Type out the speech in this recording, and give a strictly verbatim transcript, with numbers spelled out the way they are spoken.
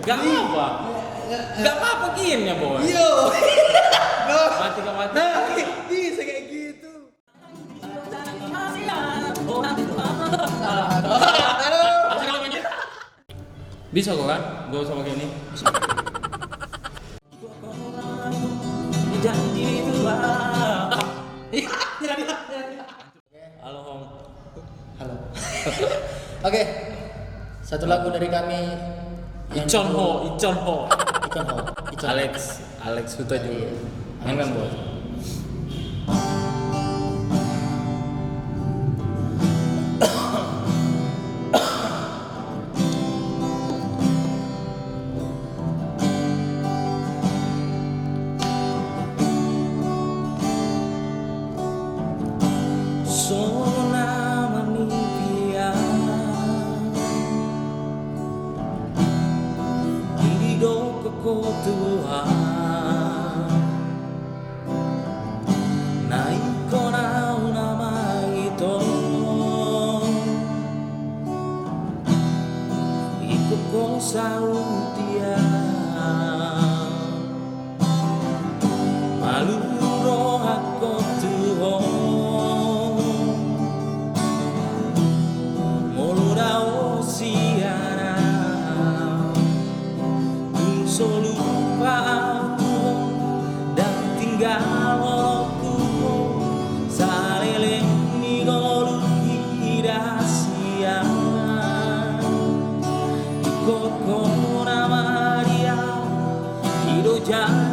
Gak apa-apa. Gak apa-apa gini ya, Boy. Iyo. Mati gak mati. Nah, bisa kayak gitu. Aduh. Bisa kau kan? Gua sama kayak ini. Halo, Hong. Halo. Oke. Satu lagu dari kami yang Icon Ho, judul Icon Ho. Icon Ho. Icon. Alex, Alex Huta juga. Iya. Main kan, Boy? Songon na manipian didok ho Tuhan. Na ingkon au nama ito, ingkon ho saut ia. Malum rohangku tu ho, molo dao sian au. Tung so lupa au tu ho, ndang tinggal holongku ho, saleleng ni ngolungki das ia. Ingkon ho nama di au, i do jala